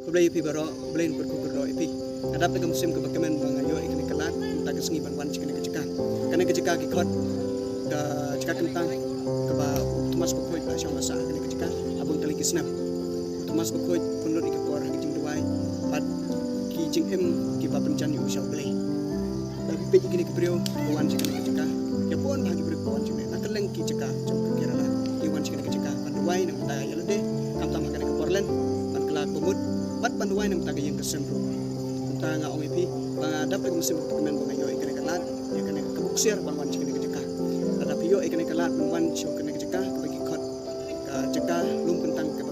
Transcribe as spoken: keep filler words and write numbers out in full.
Khublei ïa phi baroh, Blei un kyrkhu kyrdoh ïa phi. Nga dap da ka mynsiem kaba kmen ba nga ïoh ïa kane ka lad, mynta ka sngi ban wan sha kane ka jaka. Kane ka jaka ki khot ka jaka kyntang kaba u Thomas Bakhuid u la shong la sah ha kane ka jaka ha bun tylli ki snem. U Thomas Bakhuid u pynlut ïa ka por ha ki jingduwai bad ki jingim kiba pynjan ïa u sha U Blei. Lada phi peit ïa kine ki briew kiba wan sha kane ka jaka, ïa bun bha ki briew kiba wan sha kane, na kylleng ki jaka jong ka Kerala ki wan sha kane ka jaka ban duwai na ka bynta ïa lade, khamtam ha kane ka por len, ban kylla ka mut bad ban duwai na ka bynta ka ïing ka sem ruh. Mynta nga ong ïa phi ba nga dap da ka mynsiem kmen ba nga ïoh ïa kane ka lad, ïa kane ka bok ksiar ban wan sha kane ka jaka. Lada phi ïoh ïa kane ka lad ban wan sha kane ka jaka kaba ki khot ka jaka lum kyntang ka